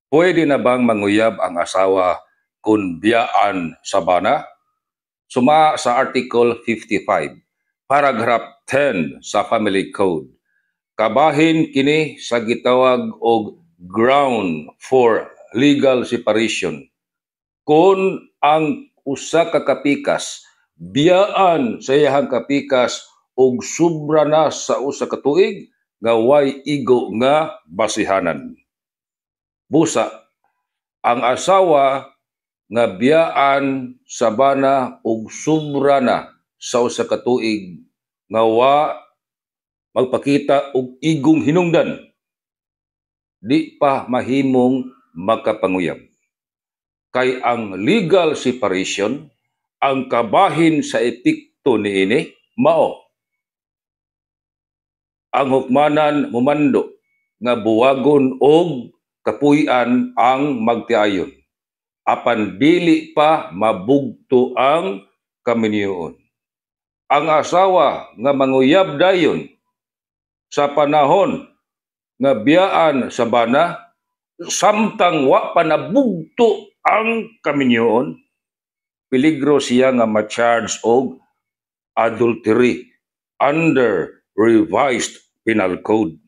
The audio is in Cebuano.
Pwede na bang manguyab ang asawa kung biyaan sa bana? Suma sa Article 55, Paragraph 10 sa Family Code. Kabahin kini sa gitawag og ground for legal separation. Kung ang usa ka kapikas biyaan sa iyahang kapikas og sobra na sa 1 ka tuig nga way igo nga basihanan. Busa, ang asawa nga biyaan sa bana og sobra na sa 1 ka tuig nga wa magpakita og igong hinungdan, di pa mahimong makapanguyab. Kay ang legal separation, ang kabahin sa epekto niini mao ang hukmanan mumando nga buwagon og kapuy-an ang magtiayon apan dili pa mabugto ang kaminyoon. Ang asawa nga manguyab dayon sa panahon nga biyaan sa bana samtang wa pa nabugto ang kaminyoon, peligro siya nga ma-charge og adultery under Revised Penal Code.